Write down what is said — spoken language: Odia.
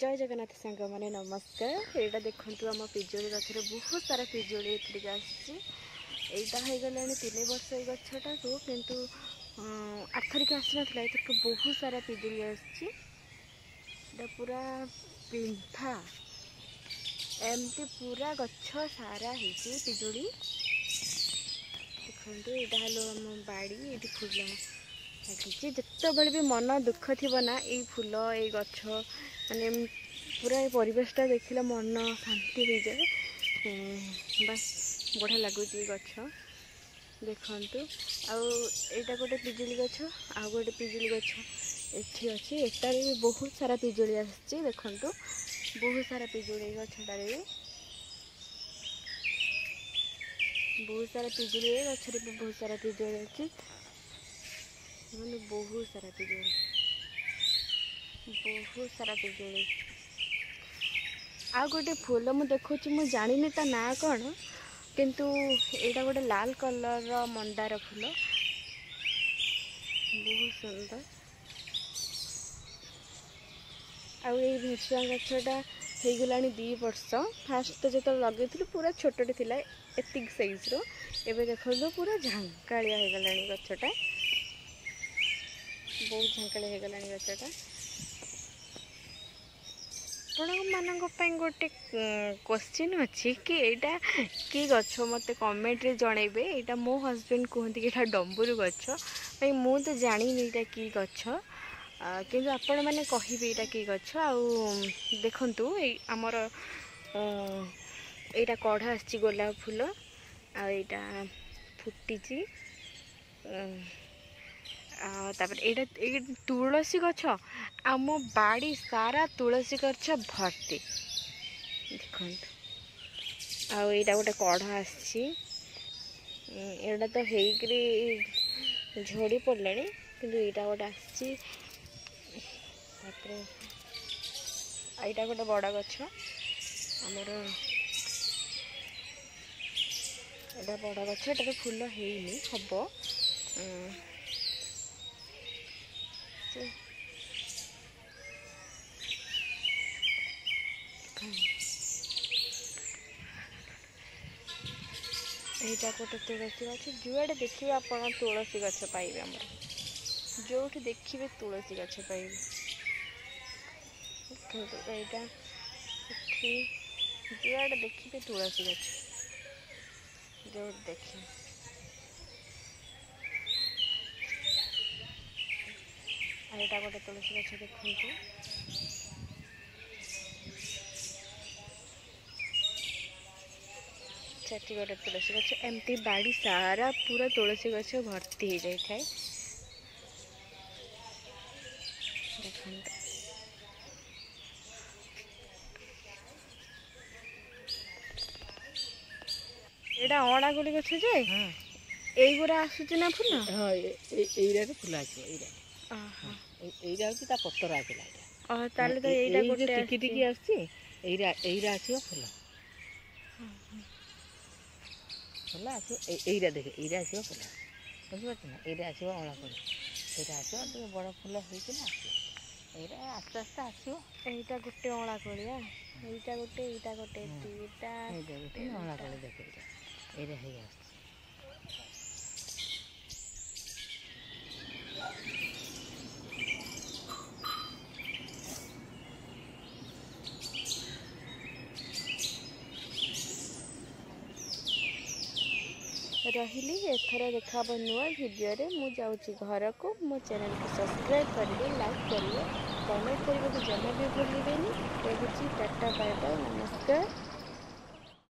ଜୟ ଜଗନ୍ନାଥ ସାଙ୍ଗମାନେ, ନମସ୍କାର। ଏଇଟା ଦେଖନ୍ତୁ, ଆମ ପିଜୁଳି ଗଛରେ ବହୁତ ସାରା ପିଜୁଳି ଏଥିରିକି ଆସିଛି। ଏଇଟା ହେଇଗଲାଣି 3 ବର୍ଷ ଏଇ ଗଛଟାକୁ, କିନ୍ତୁ ଆରଥରିକ ଆସିନଥିଲା, ଏଥରକ ବହୁତ ସାରା ପିଜୁଳି ଆସିଛି। ଏଇଟା ପୁରା ପିମ୍ଫା, ଏମିତି ପୁରା ଗଛ ସାରା ହେଇଛି ପିଜୁଳି। ଦେଖନ୍ତୁ, ଏଇଟା ହେଲା ଆମ ବାଡ଼ି। ଏଇଠି ଫୁଲ ଲାଗିଛି। ଯେତେବେଳେ ବି ମନ ଦୁଃଖ ଥିବ ନା, ଏଇ ଫୁଲ, ଏଇ ଗଛ, ମାନେ ପୁରା ଏ ପରିବେଶଟା ଦେଖିଲେ ମନ ଶାନ୍ତି ହେଇଯାଏ। ବାସ୍, ବଢ଼ିଆ ଲାଗୁଛି ଏଇ ଗଛ ଦେଖନ୍ତୁ। ଆଉ ଏଇଟା ଗୋଟେ ପିଜୁଳି ଗଛ, ଆଉ ଗୋଟେ ପିଜୁଳି ଗଛ ଏଠି ଅଛି। ଏଟାରେ ବି ବହୁତ ସାରା ପିଜୁଳି ଆସିଛି। ଦେଖନ୍ତୁ, ବହୁତ ସାରା ପିଜୁଳି। ଏଇ ଗଛଟାରେ ବି ବହୁତ ସାରା ପିଜୁଳି, ଏ ଗଛରେ ବି ବହୁତ ସାରା ପିଜୁଳି ଅଛି। ଦେଖନ୍ତୁ, ବହୁତ ସାରା ପିଜୁଳି, ବହୁତ ସାରା ପିଜୁଳି। ଆଉ ଗୋଟେ ଫୁଲ ମୁଁ ଦେଖୁଛି, ମୁଁ ଜାଣିନି ତା ନାଁ କ'ଣ, କିନ୍ତୁ ଏଇଟା ଗୋଟେ ଲାଲ କଲର୍ର ମନ୍ଦାର ଫୁଲ, ବହୁତ ସୁନ୍ଦର। ଆଉ ଏଇ ଭେସୁଆ ଗଛଟା ହେଇଗଲାଣି 2 ବର୍ଷ। ଫାଷ୍ଟ ତ ଯେତେବେଳେ ଲଗେଇଥିଲୁ, ପୁରା ଛୋଟଟେ ଥିଲା, ଏତିକି ସାଇଜ୍ର। ଏବେ ଦେଖନ୍ତୁ, ପୁରା ଝାଙ୍କାଳିଆ ହେଇଗଲାଣି ଗଛଟା, ବହୁତ ଝାଙ୍କାଳିଆ ହେଇଗଲାଣି ଗଛଟା। ଆପଣମାନଙ୍କ ପାଇଁ ଗୋଟେ କୋଶ୍ଚିନ୍ ଅଛି କି ଏଇଟା କି ଗଛ, ମୋତେ କମେଣ୍ଟରେ ଜଣେଇବେ। ଏଇଟା ମୋ ହଜବେଣ୍ଡ କୁହନ୍ତି କି ଏଇଟା ଡମ୍ବୁରୁ ଗଛ। ଭାଇ, ମୁଁ ତ ଜାଣିନି ଏଇଟା କି ଗଛ, କିନ୍ତୁ ଆପଣମାନେ କହିବେ ଏଇଟା କି ଗଛ। ଆଉ ଦେଖନ୍ତୁ, ଏଇ ଆମର ଏଇଟା କଢ଼ ଆସିଛି ଗୋଲାପ ଫୁଲ, ଆଉ ଏଇଟା ଫୁଟିଛି। ଆଉ ତାପରେ ଏଇଟା ଏଇ ତୁଳସୀ ଗଛ। ଆମ ବାଡ଼ି ସାରା ତୁଳସୀ ଗଛ ଭର୍ତ୍ତି, ଦେଖନ୍ତୁ। ଆଉ ଏଇଟା ଗୋଟେ କଢ଼ ଆସିଛି। ଏଇଟା ତ ହେଇକିରି ଝଡ଼ି ପଡ଼ିଲାଣି, କିନ୍ତୁ ଏଇଟା ଗୋଟେ ଆସିଛି। ତାପରେ ଏଇଟା ଗୋଟେ ବଡ଼ ଗଛ ଆମର। ଏଇଟା ବଡ଼ ଗଛ, ଏଟାରେ ଫୁଲ ହେଇନି, ହବ। ଏଇଟା ଗୋଟେ ତୁଳସୀ ଗଛ। ଯୁଆଡ଼େ ଦେଖିବେ ଆପଣ ତୁଳସୀ ଗଛ ପାଇବେ। ଆମର ଯୋଉଠି ଦେଖିବେ ତୁଳସୀ ଗଛ ପାଇବେ। ଦେଖନ୍ତୁ, ଏଇଟା ଏଠି ଯୁଆଡ଼େ ଦେଖିବେ ତୁଳସୀ ଗଛ, ଯୋଉଠି ଦେଖିବେ। ଆଉ ଏଇଟା ଗୋଟେ ତୁଳସୀ ଗଛ ଦେଖନ୍ତୁ। ସେଠି ଗୋଟେ ତୁଳସୀ ଗଛ। ଏମିତି ବାଡ଼ି ସାରା ପୁରା ତୁଳସୀ ଗଛ ଭର୍ତ୍ତି ହେଇଯାଇଥାଏ, ଦେଖନ୍ତୁ। ଏଇଟା ଅଁଳା କୋଳି ଗଛ ଯେ ଏଇଗୁରା ଆସୁଛି ନା ଫୁଲ? ହଁ, ଏଇରାରେ ଫୁଲ ଆସିବ ଏଇରା। ଏଇଟା ହଉଛି ତା ପତର ଆସିଲା ଏଇଟା। ତାହେଲେ ତ ଏଇଟା ଗୋଟେ ଟିକି ଟିକି ଆସୁଛି ଏଇରା, ଏଇରା ଆସିବ ଫୁଲ। ଫୁଲ ଆସିବ ଏଇରା, ଦେଖେ, ଏଇରା ଆସିବ ଫୁଲ, ବୁଝିପାରୁଛୁ ନା? ଏଇଟା ଆସିବ ଅଁଳା କୋଳି, ସେଇଟା ଆସିବ ଟିକେ ବଡ଼ ଫୁଲ ହେଇକିନା ଆସିବ। ଏଇଟା ଆସ୍ତେ ଆସ୍ତେ ଆସିବ। ଏଇଟା ଗୋଟେ ଅଁଳା କୋଳିଆ, ଏଇଟା ଗୋଟେ, ଏଇଟା ଗୋଟେ, ଦିଟା। ଏଇଟା ଗୋଟେ ଅଁଳା କୋଳି, ଦେଖେ, ଏଇଟା ଏଇଟା ହେଇ ଆସୁଛି। ରହିଲି, ଏଥର ଦେଖାହେବ ନୂଆ ଭିଡ଼ିଓରେ। ମୁଁ ଯାଉଛି ଘରକୁ। ମୋ ଚ୍ୟାନେଲକୁ ସବସ୍କ୍ରାଇବ୍ କରିବେ, ଲାଇକ୍ କରିବେ, କମେଣ୍ଟ କରିବାକୁ ଜମା ବି ଭୁଲିବେନି। ରହୁଛି, ଟାଟା, ବାଏ ବାଏ, ନମସ୍କାର।